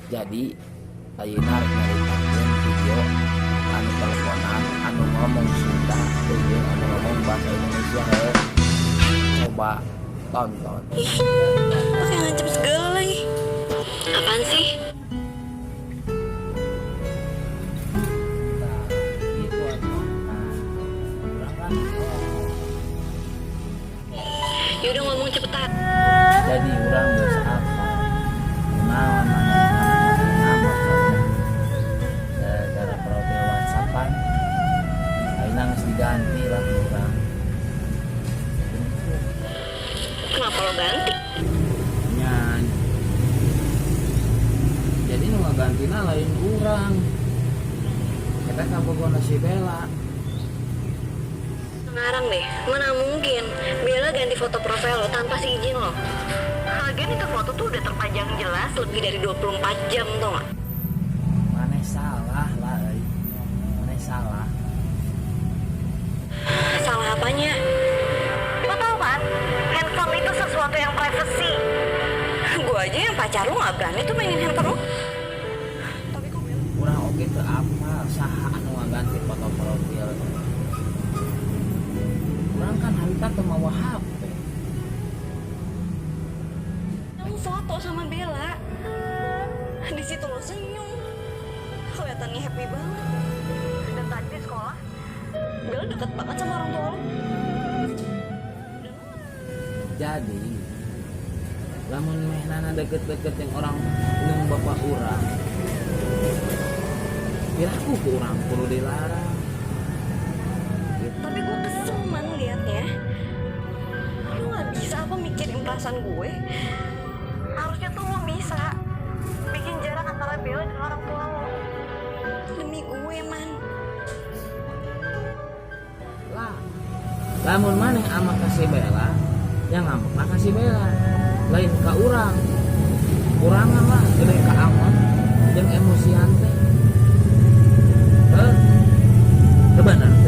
Jadi ayeuna rek nyaritakeun video anu teleponan anu ngomong Sunda jeung anu ngomong bahasa Indonesia, heuh. Coba tonton. Ih, pakai ngancem segala lagi. Apaan sih? Nah, gitu atuh. Nah, urang kan, oh. Ya udah, ngomong cepetan. Jadi urang geus apa, kunaon maneh ngambek ka urang gara-gara profil WhatsAppan? Ayeuna geus diganti lah ku urang. Kenapa lo ganti? Nya, jadi nu ngagantina lain urang, kita kabogona si Bella. Ngarang deh, mana mungkin Bella ganti foto profil lo tanpa seizin lo. Lagian itu foto tuh udah terpajang jelas lebih dari 24 jam, tau gak? Maneh salah lah euy, maneh salah. Salah apanya? Lo tau kan, handphone itu sesuatu yang privacy. Gue aja yang pacar lo gak berani tuh mainin handphone lo. Tapi kok Bella? Urang oge teu apal saha anu ngaganti foto profil. Urang kan harita teu mawa HP. Kamu foto sama Bella. Di situ lo senyum. Kelihatannya happy banget. Dan tadi di sekolah, Bella deket banget sama orang tua lo. Dan lo Jadi lamun mehnana deket-deket yang orang yang bapak urang, piraku ku urang kudu dilarang gitu? Tapi gue kesel, Man, liatnya. Lo gak bisa apa mikirin perasaan gue? Harusnya tuh lo bisa bikin jarak antara Bella dan orang tua lo. Demi gue, Man. Lah, lamun maneh ama ka si Bella, yang ngambek ka si Bella, lain ka urang. Kurangan lah gede ka amot jeung emosian teh. Heuh, teu bener teh.